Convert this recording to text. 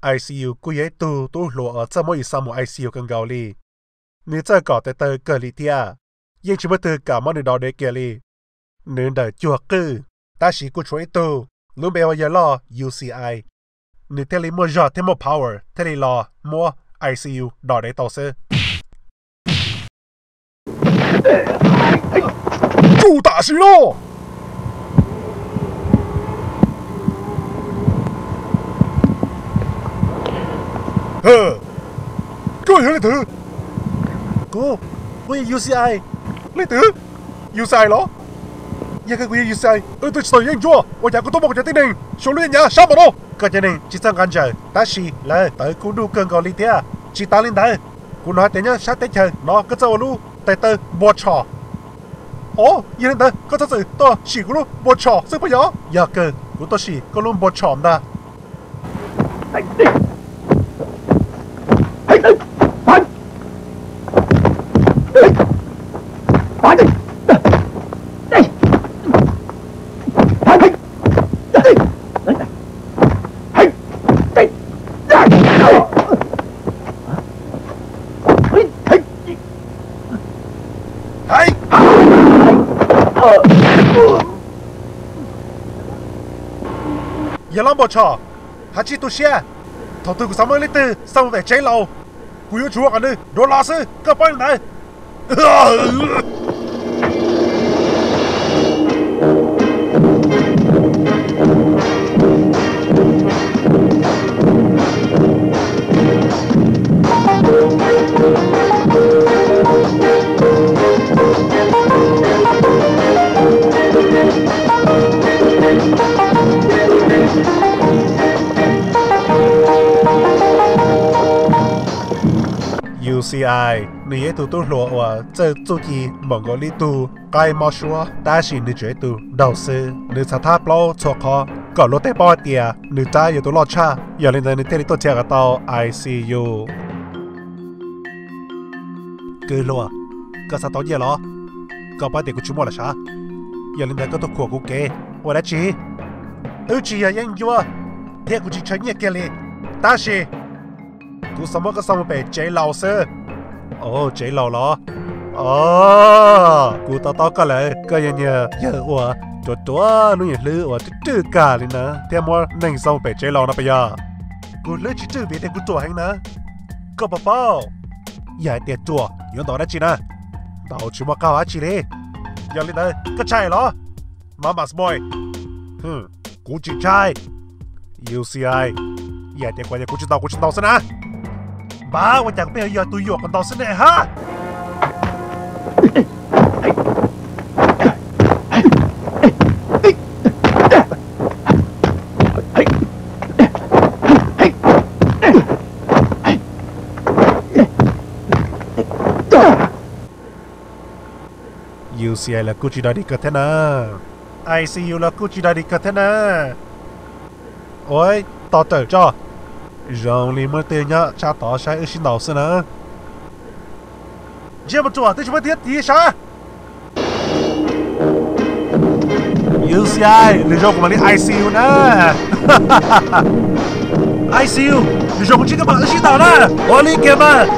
I C U kuj yog ib tug tub hluas uas txawj muab yus xa mus I C U kawg nkaus li. Nws txawj kom tes taw kawg li thiab, yeej tsis muaj twg kam muab nws do dev kiag li. Nws ntawm cuag qwj, tab sis kuj tshuav ib tug lub npe ua yawg loj U C I, nws thiaj li muaj zog thiab muaj power thiaj li los muab I C U do dev tau xwb. Tsum tam sim no! Koj yog leej twg? Kuv, kuv yog U C I. Leej twg? U C I los? Yog koj, kuv yog U C I, wb twb tsis tau yeeb ncuab, ua cas koj tuaj muab kuv cov tib neeg xyuas lub yeeb ncuab sab npaum no? Koj cov neeg tsis txawj nqa ntsaws, tab sis lawv tawv kuj duj kawg nkaus li thiab. Tsis tas li ntawd, kuv hnov hais tias nyob sab teb chaws no koj txawj ua lub tes taw npua tshos. Os, yog li ntawd koj txhob txwm tuaj sim kuv lub npua tshos xwb puas yog? Yog kawg, kuv tuaj sim koj lub npua tshos ntag. Yog lub npua tshos, haj tsis tu siab. Thaum twg kuv xav muaj ib leej twg xav mus pem tsev laus, kuv yuav tsum ua kom nws dua los xwb, koj paub li ntawd. U C I, nws yog ib tug tub hluas uas txawj txuj ci npaum nkaus li ib tug qaib mob suab, tab sis nws tseem yog ib tug nraug xwb. Nws txhav thab plaub txhua qhov kom luag tej paub hais tias nws rab yog tus loj tshaj, yog li ntawd nws thiaj li tuaj txhij kom tau I C U. Kwv hluas, koj xav tau nyiaj los? Koj paub tias kuv tsis muaj lawm sav, yog li ntawd koj tuaj khuam kuv kev ua dab tsi? Wb tsis yog yeeb ncuab, thiab kuv tsis ntshaw nyiaj kiag li, tab sis kuv xav muab koj xa mus pem tsev laus xwb. Os, tsev laus los? Os, kuv to taub koj lawm, koj yog niag yawg uas ruam ruam, lub niag hlwb uas rwj rwj kag li na, thiaj muab neeg xa mus pem tsev laus no puas yog? Kuv hlwb tsis rwj vim tias kuv ruam heev na. Koj puas paub, yog hais tias ruam yuav ntaus dab tsi na? Ntaus tsis muaj qab hau dab tsi li. Yog li ntawd koj ntshai los? Mama Boy, kuv tsis ntshai. U C I, yog hais tias kuv, kuv tsis ntaus, kuv tsis ntaus xwb na. Npam, ua cas kuv pheej yog tus yuam kom ntaus xwb ne ha? U C I los kuj tsis dog dig kawg thiab na. I C U los kuj tsis dog dig kawg thiab na. Ua, tos rawm tso. Zoo li muaj tej nyob sab tod saib wb sib ntaus xwb na. Ntsia mus tsuam twb tsis muaj thiab tiv sav. U C I, lwm zaus kuv mam li I C U na. I C U, lwm zaus kuv ntsib koj mam wb sib ntaus na. Ua li kiag mas.